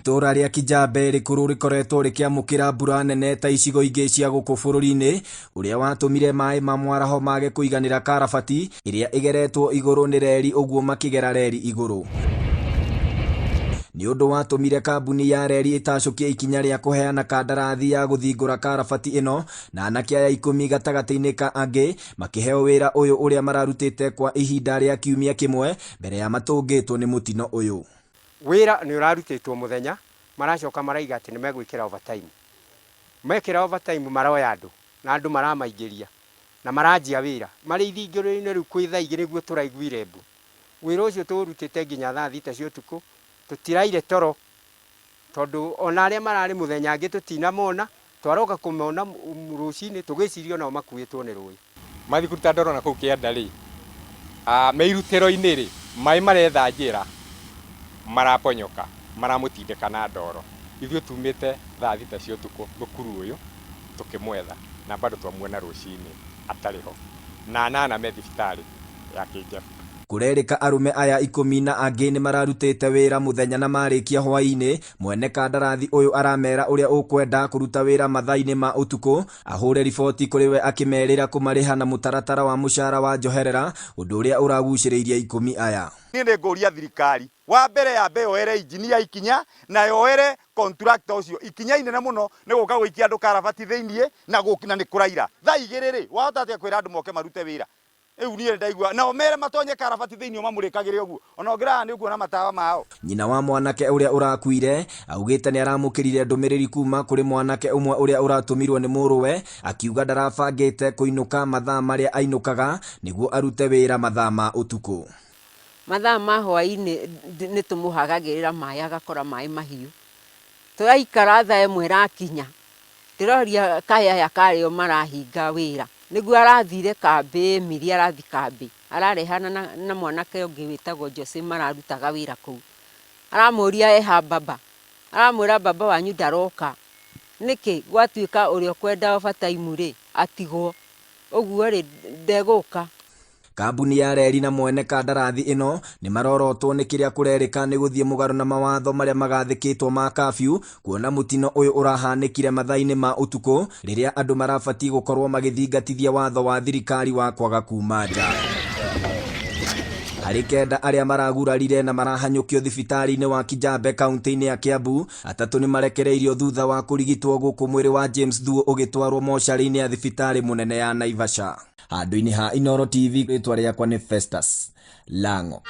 Itũũra rĩa Kijabe rĩkũrũ rĩkoretwo rĩkĩamũkĩra mbura nene ta icigo ingĩ cia gũkũ bũrũri-inĩ, ũrĩa watũmire maĩ ma mwaraho mage kũiganĩra karabati ĩrĩa ĩgeretwo igũrũ nĩ reri ũguo makĩgera reri igũrũ. Nĩ ũndũ watũmire kambuni ya reri ĩtacũkie ikinya rĩa kũheana kandarathi ya gũthingũra karabati ĩno na anake aya 10 gatagatĩ-inĩ ka angĩ makĩheo wĩra ũyũ ũrĩa mararutĩte kwa ihinda rĩa kiumia kĩmwe mbere ya matũngĩtwo nĩ mũtino ũyũ. Wĩra nĩ ũrarutĩtwo mũthenya, maracoka maraiga atĩ nĩ megwĩkĩra overtime. Mekĩra overtime maroya andũ, na andũ maramaingĩria, na maranjia wĩra. Marĩ ithingĩro-inĩ rĩu kwĩ thaa igĩrĩ nĩguo tũraiguire mbu. Wĩra ũcio tũũrutĩte nginya thaa thita cia ũtukũ, tũtiraire toro, tondũ ona arĩa mararĩ mũthenya angĩ tũtinamona, twaroka kũmona rũcinĩ tũgĩciria onao makuĩtwo nĩ rũĩ. Mathiĩ kũruta ndoro na kũu kĩanda rĩ, me irutĩro-inĩ rĩ, maĩ maretha njĩra maraponyoka, maramũtindĩka na ndoro. Ithuĩ tumĩte thaa thita cia ũtukũ thukuru ũyũ tũkĩmwetha na bado twamuona rũcinĩ atarĩ ho, na anana me thibitarĩ ya Kĩnjabi. Kũrerĩka arũme aya 10 na angĩ nĩ mararutĩte wĩra mũthenya na marĩkia hwaĩ-inĩ, mwene kandarathi ũyũ aramera ũrĩa ũkwenda kũruta wĩra mathaa-inĩ ma ũtukũ ahũre riboti kũrĩ we akĩmerĩra kũmarĩha na mũtaratara wa mũcara wa njoherera, ũndũ ũrĩa ũragucĩrĩirie 10 aya. Niĩ nĩ ngũria thirikari wa mbere yambe yoere engineer ikinya na yoere contractor ũcio ikinya inene mũno nĩ gũka gũikia andũ karabati thĩiniĩ na na nĩ kũraira thaa igĩrĩ rĩ, wahota atĩa kwĩra andũ moke marute wĩra? Rĩu niĩ ndaigua nao mere matonye karabati thĩinĩ mamũrĩkagĩre ũguo, ona ũngĩrora nĩ ũkuona matawa mao. Nyina wa mwanake ũrĩa ũrakuire augĩte nĩ aramũkĩrire ndũmĩrĩri kuma kũrĩ mwanake ũmwe ũrĩa ũratũmirwo nĩ mũrũwe akiuga ndarabangĩte kũinũka mathaa marĩa ainũkaga nĩguo arute wĩra mathaa ma ũtukũ. Mathaa ma hwaĩ-inĩ nĩ tũmũhagagĩrĩra maĩ agakora maĩ mahiũ. Tũraikara thaa ĩmwe ĩrakinya, ndĩroria kaĩ aya karĩ o marahinga wĩra. Nĩguo arathire kambĩ, Emily arathi kambĩ, ararehana na mwanake ũngĩ wĩtagwo Jose mararutaga wĩra kũu. Aramũria eha baba, aramwĩra baba wanyu ndaroka. Nĩkĩ gwatuĩka ũrĩa ũkwenda overtime rĩ, atigwo. Ũguo rĩ, ndegũka. Kambuni ya reri na mwene kandarathi ĩno nĩ marorotwo nĩ kĩrĩa kũrerĩka nĩ gũthiĩ mũgarũ na mawatho marĩa magathĩkĩtwo ma curfew, kuona mũtino ũyũ ũrahanĩkire mathaa-inĩ ma ũtukũ rĩrĩa andũ marabatiĩ gũkorwo magĩthingatithia watho wa thirikari wa kwaga kuma nja. Harĩ 9 arĩa maragurarire na marahanyũkio thibitarĩ-inĩ wa Kijabe kaunti-inĩ ya Kiambu, 3 nĩ marekereirio thutha wa kũrigitwo gũkũ mwĩrĩ wa James Thuo ũgĩtwarwo mocarĩ-inĩ ya thibitarĩ mũnene ya Naivasha. Handũ-inĩ ha Inooro TV, rĩtwa rĩakwa nĩ Festus Lango.